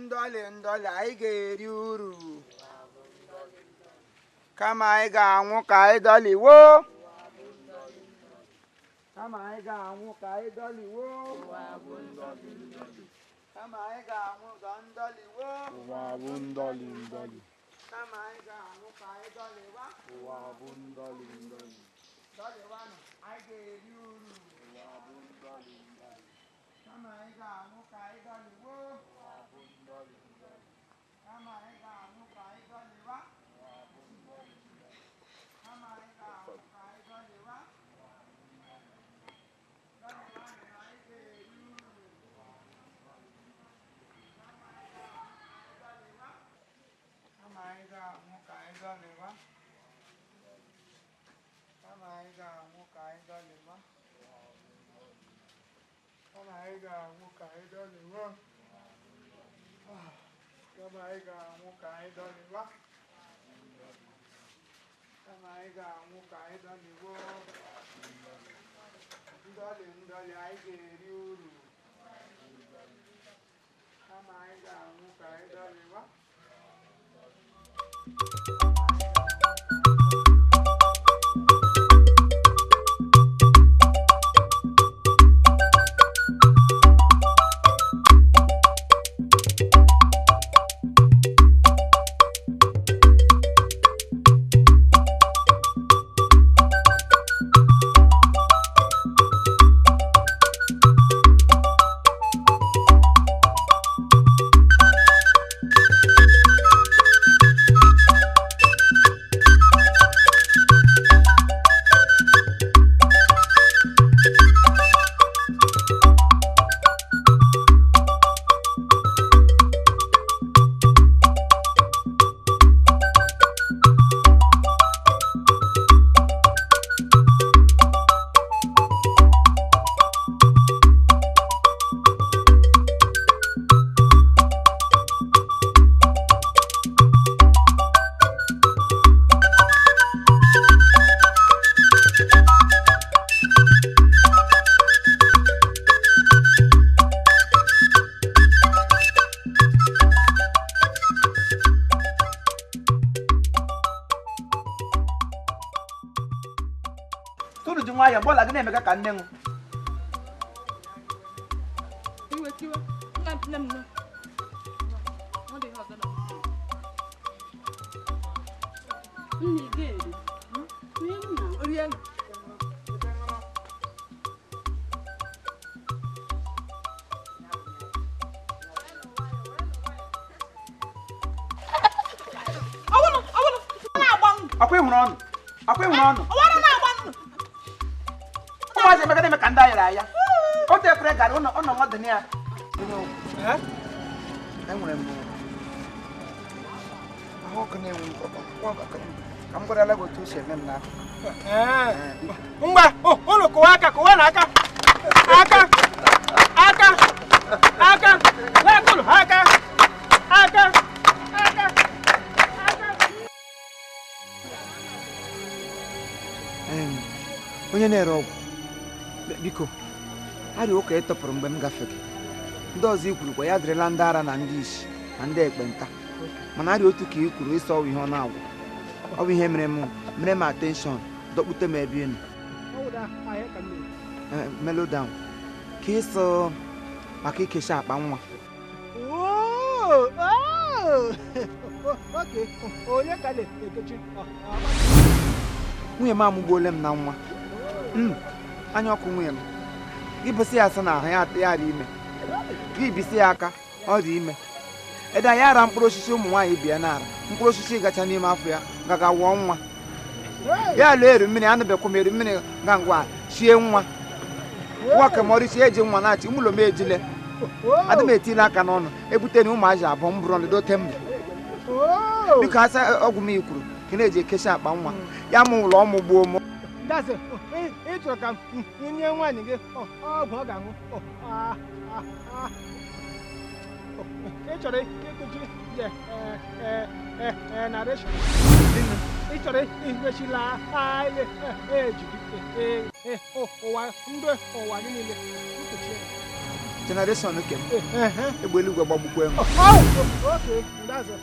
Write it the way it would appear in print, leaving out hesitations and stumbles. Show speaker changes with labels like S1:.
S1: Ndọlị ndọlị, anyị ga-eri uru. Kama anyị ga-anwụ ka anyị dọliwo. Kama anyị ga-anwụ ka anyị dọliwo. Kama anyị ga-anwụ ka ndọliwo.
S2: Ụwa bụ ndọlị ndọlị.
S1: Kama anyị ga-anwụ ka anyị dọliwa.
S2: Ụwa bụ ndọlị ndọlị.
S1: Dọliwanụ, anyị ga-eri uru.
S2: Ụwa bụ ndọlị ndọlị.
S1: Kama anyị ga-anwụ ka anyị dọliwo.
S2: Ụwa bụ ndọlị ndọlị.
S1: Kama anyị ga-anwụ ka anyị dọliwa.
S2: Ụwa bụ ndọlị ndọlị.
S1: Kama anyị ga-anwụ ka anyị dọliwa. Dọliwanụ, anyị ga-eri uru. Kama anyị ga-anwụ ka anyị dọliwa. Kama anyị ga-anwụ ka anyị dọliwa. Kama anyị ga-anwụ ka anyị dọliwa. Kama anyị ga-anwụ ka anyị dọliwa. Kama anyị ga-anwụ ka anyị dọliwo. Ndọlị ndọlị, anyị ga-eri uru. Kama anyị ga-anwụ ka anyị dọliwa. Tụrụ ji nwayọọ mgbe ọla gị na-emega ka nne nwụ.
S3: Iwe tiwe. Nna nne m nọ. Ọ dị ihe ọzọ na.
S4: Nne ị ga-eri. Rie nna.
S3: Rie nụ. Ọwụnụ, ọwụnụ, ọ na-agba nụ.
S1: Akwa ịhụrụ ọnụ. Akwa ịhụrụ ọnụ.
S3: Ọwụnụ na-agba nụ.
S1: Ụmụazị emeka na-eme ka ndị ayara aya. Otu efere garị ụnọ ụnọ nwa dị na ya. Enwere m ahụ ọkụ na-enwe m ka m gwarala gị otu o si eme m n'afọ.
S5: Ngwa, unu kụwa aka, kụwa na aka. Aka, aka, aka, na-akụnụ aka, aka, aka, aka.
S1: Onye na-ere ọgwụ, biko, arịa ụka ị tọpụrụ mgbe m gafere. Ndị ọzọ i kwuru kwa ya dịrịla ndị ara na ndị isi na ndị ekpenta, mana arịa otu ka i kwuru ịsọ ọwụ ihe ọ na-agwụ. Ọ bụ ihe mere m mere m attention dọkpute m ebe ị nọ. Mellow down ka ịsọ maka ikechi akpa nwa.
S5: Oh, oh. Okay, onye ka na-ekechi?
S1: Nwunye m amụgbuole m na nwa. Anya ọkụ nwunye m. Gị bụsị ya asa n'ahụ ya ya dị ime. Gị bisi ya aka ọ dị ime. Ede ya ara mkpụrụ osisi ụmụ nwaanyị bịa n'ara mkpụrụ osisi gacha n'ime afọ ya gaga wụọ nwa. Ya lụọ eru mmiri anụbekwa m eru mmiri ga ngwa chie nwa. Nwa ka mọrịchi eji nwa na-achị ụmụlọ m ejile. Adị m etile aka n'ọnụ ebute na ụmụazị abụọ m bụrụ ọnọdụ ote mbụ. Biko asa ọgwụ m ikwuru ka na-eji ekechi akpa nwa. Ya mụ ụlọ ọmụ gbuo m.
S5: Dasị, ị chọrọ ka m nye nwaanyị gị ọgwụ ọ ga-aṅụ. Ị chọrọ ịkụchi narration. Ị chọrọ imechila ile eji gị ụwa ndụ ụwa gị niile nkuchi.
S1: Generation ke m, egbe eluigwe gbagbukwe m.
S5: Oke, ndazụ.